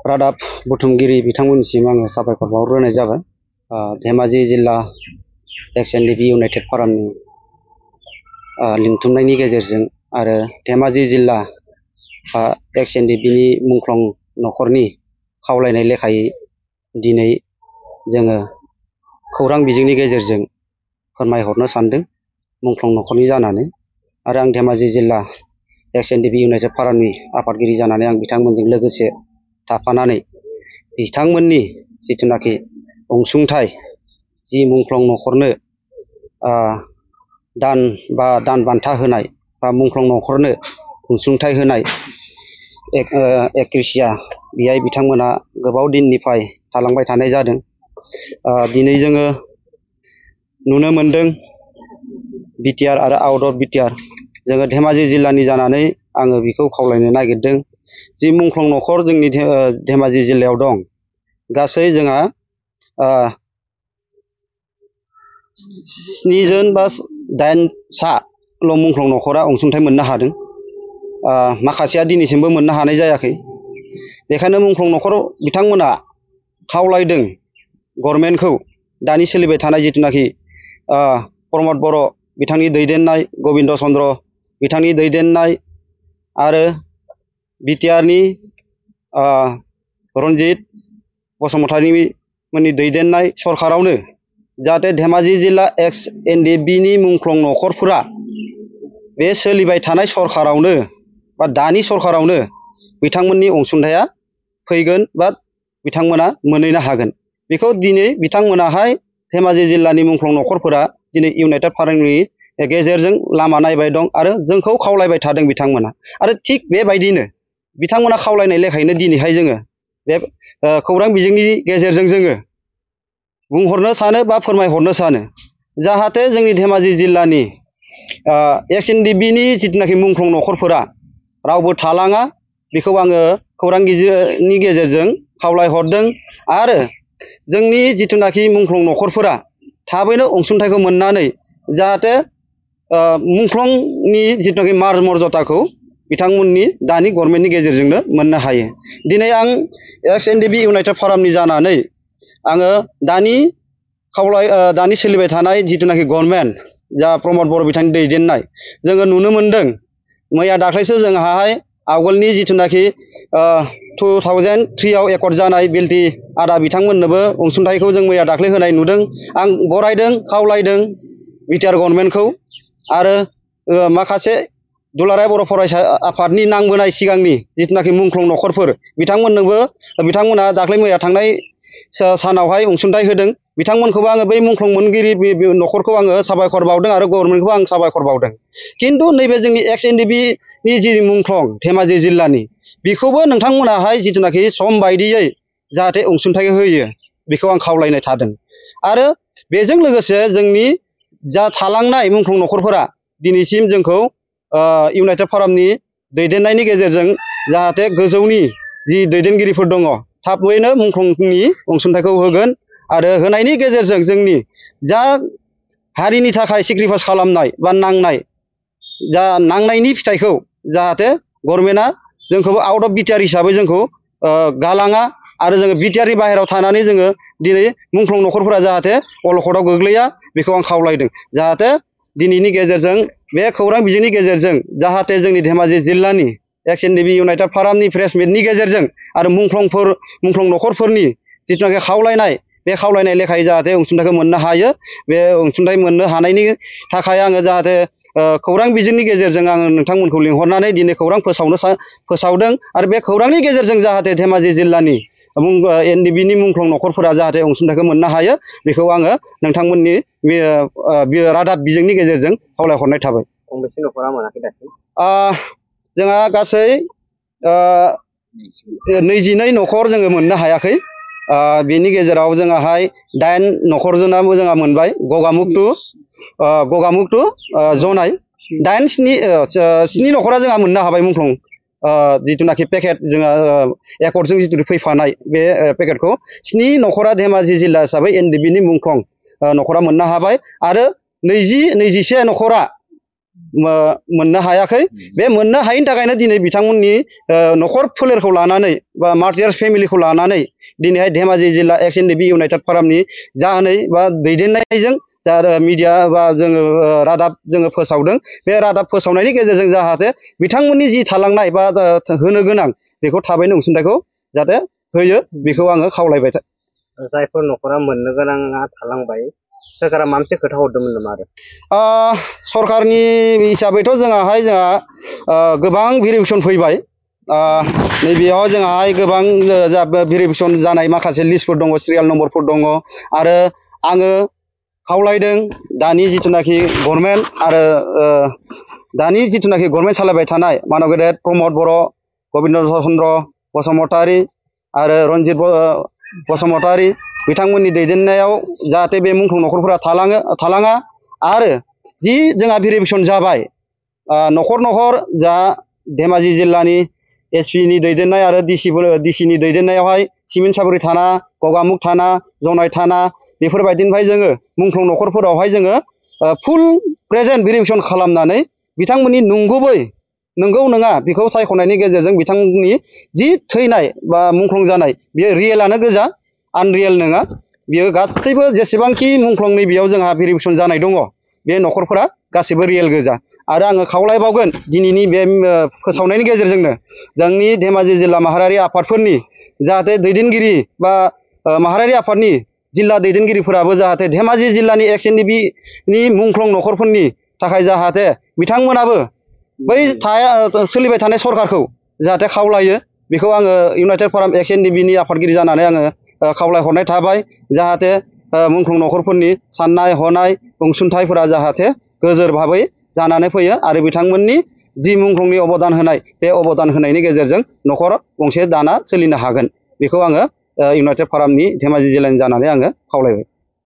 रादाब बुथुमगिरि बिथांमोननिसिम आङो साबायखर बावग्रोनाय जाबाय। धेमाजि जिल्ला एक्स.एन.डि.पि इउनाइटेड फरामनि लिंथुमनायनि गेजेरजों आरो धेमाजि जिल्ला एक्स.एन.डि.पिनि मुंख्लं नखरनि खावलायनाय लेखायै दिनै जोङो खौरां बिजोंनि गेजेरजों फोरमायहरनो सानदों मुंख्लं नखरनि जानानै। आरो आं धेमाजि जिल्ला एक्स.एन.डि.पि इउनाइटेड फरामनि आफादगिरि जानानै आं बिथांमोनजों लोगोसे थाफानानै बिथांमोननि जिथुनाखि अनसुंथाइ जि मुंख्लं नखरनो दान बान्था होनाय बा मुंख्लं नखरनो अनसुंथाइ होनाय एकुइसिया बेहाय बिथांमोना गोबाव दिननिफ्राय थालांबाय थानाय जादों। दिनै जोङो नुनो मोनदों बिटिआर आरो आउट अफ बिटिआर जोङो धेमाजि जिल्लानि जानानै आङो बेखौ खावलायनो नागिरदों जि मुंख्लं नखर जोंनि धेमाजि जिल्लायाव दं गासै जोंहा 7 जन बा 8 साल' मुंख्लं नखरा अनसुंथाइ मोननो हादों। माखासेया दिनैसिमबो मोननो हानाय जायाखै। बेखायनो मुंख्लं नखर बिथांमोना खावलायदों गभर्नमेन्टखौ दानि सोलिबाय थानाय जिथुनाखि प्रमद बर' बिथांनि दैदेननाय, गबिन्द चन्द्र बिथांनि दैदेननाय आरो बिटिआरनि रन्जित बसुमतारी मोननि दैदेननाय सरकारावनो जाहाथे धेमाजि जिल्ला एक्स.एन.डि.पिनि मुंख्लं नखरफोरा बे सोलिबाय थानाय सरकारावनो बा दानि सरकारावनो बिथांमोननि अनसुंथाया फैगोन बा बिथांमोना मोनहैनो हागोन। बेखौ दिनै बिथांमोनाहाय धेमाजि जिल्लानि मुंख्लं नखरफोरा दिनै इउनाइटेड फरामनि गेजेरजों लामा नायबाय दं आरो जोंखौ खावलायबाय थादों बिथांमोना। आरो थिग बेबायदिनो बिथांमोना खावलायनाय लेखायैनो दिनैहाय जोङो बे खौरां बिजोंनि गेजेरजों जोङो बुंहरनो सानो बा फोरमायहरनो सानो जाहाथे जोंनि धेमाजि जिल्लानि एक्स.एन.डि.पिनि जिथुनाखि मुंख्लं नखरफोरा रावबो थालाङा बेखौ आङो खौरां बिजोंनि गेजेरजों खावलायहरदों। आरो जोंनि जिथुनाखि मुंख्लं नखरफोरा थाबैनो अनसुंथाइखौ मोननानै जाहाथे मुंख्लंनि जिथुनाखि मार मर्यादाखौ बिथांमोननि दानि गभर्नमेन्टनि गेजेरजोंनो मोननो हायो। दिनै आं एक्स.एन.डि.पि इउनाइटेड फरामनि जानानै आङो दानि सोलिबाय थानाय जिथुनाखि गभर्नमेन्ट जा प्रमद बर' बिथांनि दैदेननाय जोङो नुनो मोनदों। मैया दाख्लैसो जोंहाहाय आवगोलनि जिथुनाखि 2003 आव एकर्ड जानाय बिएलटि आदा बिथांमोननोबो अनसुंथाइखौ जों मैया दाख्लै होनाय नुदों। आं बरायदों, खावलायदों बिटिआर गभर्नमेन्टखौ आरो माखासे दुलाराय बर' फरायसा आफादनि नांबोनाय सिगांनि जिथुनाखि मुंख्लं नखरफोर बिथांमोना दाख्लै मैया थांनाय सानावहाय अनसुंथाइ होदों। बिथांमोनखौबो आङो बै मुंख्लं मोनगिरि नखरखौ आङो साबायखर बावदों आरो गभर्नमेन्टखौबो आं साबायखर बावदों। खिन्थु नैबे जोंनि एक्स.एन.डि.पिनि जि मुंख्लं धेमाजि जिल्लानि बेखौबो नोंथांमोनाहाय जिथुनाखि सम बायदियै जाहाथे अनसुंथाइ होयो बेखौ आं खावलायनाय थादों। आरो बेजों लोगोसे जोंनि जा थालांनाय मुंख्लं नखरफोरा दिनैसिम जोंखौ इउनाइटेड फरामनि दैदेननायनि गेजेरजों जाहाथे गोजौनि जि दैदेनगिरिफोर दङ थाबैनो मुंख्लंनि अनसुंथाइखौ होगोन आरो होनायनि गेजेरजों जोंनि जा हारिनि थाखाय सेक्रिफाइस खालामनाय बा नांनायनि फिथाइखौ जाहाथे गभर्नमेन्टआ जोंखौबो आउट अफ बिटिआर हिसाबै जोंखौ गालाङा आरो जोङो बिटिआरनि बाहेरायाव थानानै जोङो दिनै मुंख्लं नखरफोरा जाहाथे अलखदाव गोग्लैया बेखौ आं खावलायदों। जाहाथे दिनैनि गेजेरजों बे खौरां बिजोंनि गेजेरजों जाहाथे जोंनि धेमाजि जिल्लानि एक्स.एन.डि.पि इउनाइटेड फरामनि प्रेस मिटनि गेजेरजों आरो मुंख्लं नखरफोरनि जिथुनाखि खावलायनाय बे खावलायनाय लेखायै जाहाथे अनसुंथाइखौ मोननो हायो। बे अनसुंथाइ मोननो हानायनि थाखाय आङो जाहाथे खौरां बिजोंनि गेजेरजों आङो नोंथांमोनखौ लिंहरनानै दिनै खौरां फोसावदों आरो बे खौरांनि गेजेरजों जाहाथे धेमाजि जिल्लानि एन.डि.पिनि मुंख्लं नखरफोरा जाहाथे अनसुंथाइखौ मोननो हायो बेखौ आङो नोंथांमोननि रादाब बिजोंनि गेजेरजों खावलायहरनाय थाबाय। गंबेसे नखरा मोनाखै दासिम? जोंहा गासै 22 नखर जोङो मोननो हायाखै। बेनि गेजेराव जोंहाहाय 8 नखरजोंनाबो जोंहा मोनबाय गगामुग टु जनाय 7 नखरा जोंहा मोननो हाबाय मुंख्लं जिथुनाखि पेकेट जोंहा एकर्डजों जिथु फैफानाय बे पेकेटखौ 7 नखरा धेमाजि जिल्ला हिसाबै एन.डि.पिनि मुंख्लं नखरा मोननो हाबाय। आरो 21 नखरा मोननो हायाखै बे मोननो हायैनि थाखायनो दिनै बिथांमोननि न'खर फोलेरखौ लानानै बा मार्टियार्स फेमिलिखौ लानानै दिनैहाय धेमाजि जिल्ला एक्स एन डि बि इउनाइटेड फरामनि जाहोनै बा दैदेननायजों जा मिडिया बा जोङो रादाब जोङो फोसावदों बे रादाब फोसावनायनि गेजेरजों जाहाथे बिथांमोननि जि थालांनाय बा होनो गोनां बेखौ थाबैनो अनसुंथाइखौ जाहाथे होयो बेखौ आङो खावलायबाय। जायफोर न'खरा मोननो गोनाङा थालांबाय सोरखारा माबा मोनसे खोथा हरदोंमोन नामा आरो? सरकारनि हिसाबैथ' जोंहा गोबां भेरिफिकेसन फैबाय। नैबेयाव जोंहाय गोबां भेरिफिकेसन जानाय माखासे लिस्टफोर दङ, सिरियाल नम्बरफोर दङ आरो आङो खावलायदों दानि जिथुनाखि गभर्नमेन्ट आरो दानि जिथुनाखि गभर्नमेन्ट सालायबाय थानाय मानब गेदेर प्रमद बर', गबिन्द चन्द्र बसुमतारी आरो रन्जित बसुमतारी बिथांमोननि दैदेननायाव जाहाथे बे मुंख्लं न'खरफोरा थालाङा आरो जि जोंहा भेरिफिकेसन जाबाय न'खर न'खर जा धेमाजि जिल्लानि एसपिनि दैदेननाय आरो डिसिनि दैदेननायावहाय सिमेन्ट सापरि थाना, गगामुग थाना, जनाय थाना बेफोरबायदिनिफ्राय जोङो मुंख्लं न'खरफोरावहाय जोङो फुल प्रेजेन्ट भेरिफिकेसन खालामनानै बिथांमोननि नंगौ नङा बेखौ सायख'नायनि गेजेरजों बिथांमोननि जि थैनाय बा मुंख्लं जानाय बेयो रियेलानो गोजा, आनरियेल नङा। बियो गासैबो जेसेबांखि मुंख्लंनि बेयाव जोंहा भेरिफिकेसन जानाय दङ बे न'खरफोरा गासैबो रियेल गोजा। आरो आङो खावलायबावगोन दिनैनि बे फोसावनायनि गेजेरजोंनो जोंनि धेमाजि जिल्ला माहारियारि आफादफोरनि जाहाथे दैदेनगिरि बा माहारियारि आफादनि जिल्ला दैदेनगिरिफोराबो जाहाथे धेमाजि जिल्लानि एक्स एन डि बि नि मुंख्लं न'खरफोरनि थाखाय जाहाथे बिथांमोनाबो बै सोलिबाय थानाय सरकारखौ जाहाथे खावलायो बेखौ आङो इउनाइटेड फराम एक्स एन डि बि नि आफादगिरि जानानै आङो खावलायहरनाय थाबाय। जाहाथे मुंख्लं न'खरफोरनि साननाय हनाय अनसुंथाइफोरा जाहाथे गोजोर भाबै जानानै फैयो आरो बिथांमोननि जि मुंख्लंनि अबदान होनाय बे अबदान होनायनि गेजेरजों न'खर गंसे दाना सोलिनो हागोन बेखौ आङो इउनाइटेड फरामनि धेमाजि जिल्लानि जानानै आङो खावलायबाय।